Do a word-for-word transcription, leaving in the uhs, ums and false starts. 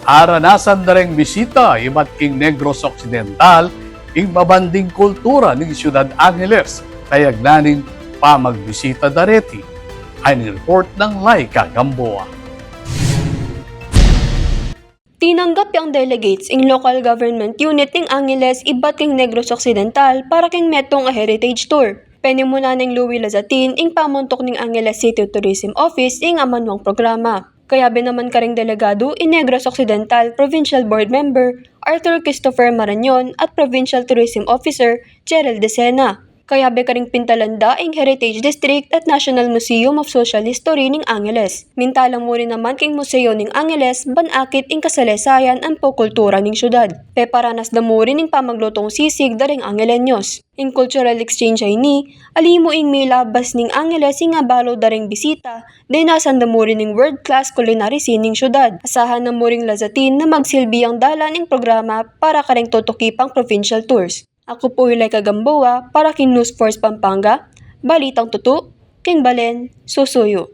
Aranasan da reng bisita ibat king Negros Occidental ing mabanding kultura ning Syudad Angeles, kayag na ning pamagbisita da reti. Ay ning report nang Laika Gamboa. Tinanggap yang delegates ing local government unit ning Angeles ibat king Negros Occidental para king metung a heritage tour. Penimuna neng Louis Lazatin ing pamuntuk ning Angeles City Tourism Office ing amanuang programa. Kayabe naman karing delegadu i Negros Occidental Provincial Board Member Arthur Christopher Marañon at Provincial Tourism Officer Cheryl Decena. Kayabe karing pintalan da ing Heritage District at National Museum of Social History ning Angeles. Minta la mu rin naman king museo ning Angeles ban akit ing kasaleysayan ampo kultura ning syudad. Peparanas da mu rin ing pamaglutung sisig da ring Angeleños. Ing cultural exchange a ini, ali mu ing milabas ning Angeles ing abalu da ring bisita, dinasan da mu rin ing world-class culinary scene ning syudad. Asahan na mu ring Lazatin na magsilbi yang dalan ing programa para karing tutuki pang provincial tours. Aku pu i Laika Gamboa para king News Force Pampanga, balitang tutu, king balen, susuyu.